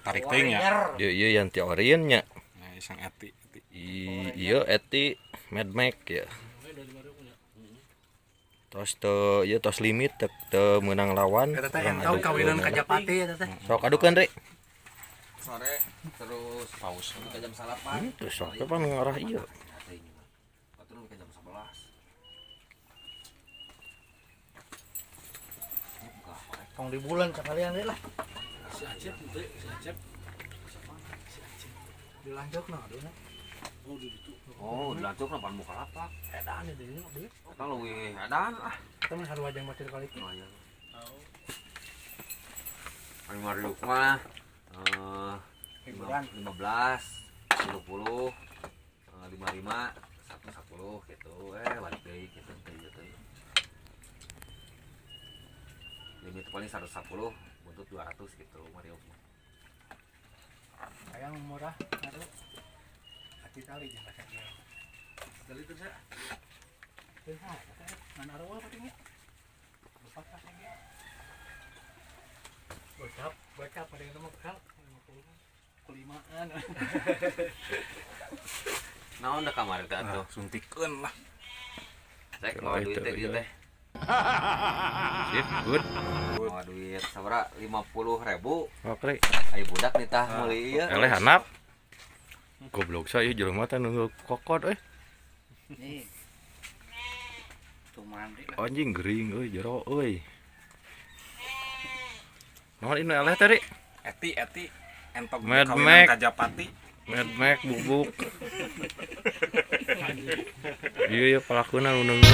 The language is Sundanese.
Tarik teuing nya. Ieu ieu yang ti Orient nya. Nah, isang eti. Ieu eti Mad Max ya. Tos teu ieu tos limit teu meunang lawan. Eta teh yang tahu kawinan Kajapati eta teh. Sok adukeun, Ri. Sore terus Paus. ke jam 8. Terus sok pan ngarah ieu. Terus ke jam 11. Tong di bulan sekalian deui lah. Si Acep teh, si Acep. Si Acep. Dilanjutna aduhna. Oh, di ditu. Oh, dilanjutna pan muka lapak. Edan itu ini mah. Eta leuwih edan ah. Eta mah sarua jeung bacir kali itu. Lumayan. Paling mariuk mah Hiburan. 15, 20, 55, 110 gitu. Balik deui gitu gitu. Limit paling 110, buntut 200 gitu mariuk mah. Hayang murah aduh. Hati tali jeung kaca dia. Tali teh sa. Teu ha, teh ngan arwah penting nya. Lupa ka ge. Bocap, bocap pada yang mah kal 50 kulimaan. Naon da kamari teh atuh? Suntikeun lah. Cek mawa duit teh dieu teh. Sip, good. Mawa duit sabaraha? 50.000. Oke. Ai budak nitah meuli ieu. Eleh hanap. Goblok saya jelema teh nunggu kokot euy. Nih. Tuh mandi lah. Anjing gering euy jero euy. Naon ini eleh teh, Ri? Eti eti entok Mad kawinan Max. Kajapati. Mad Max bubuk. Iya iya pelakuna nu nunggu.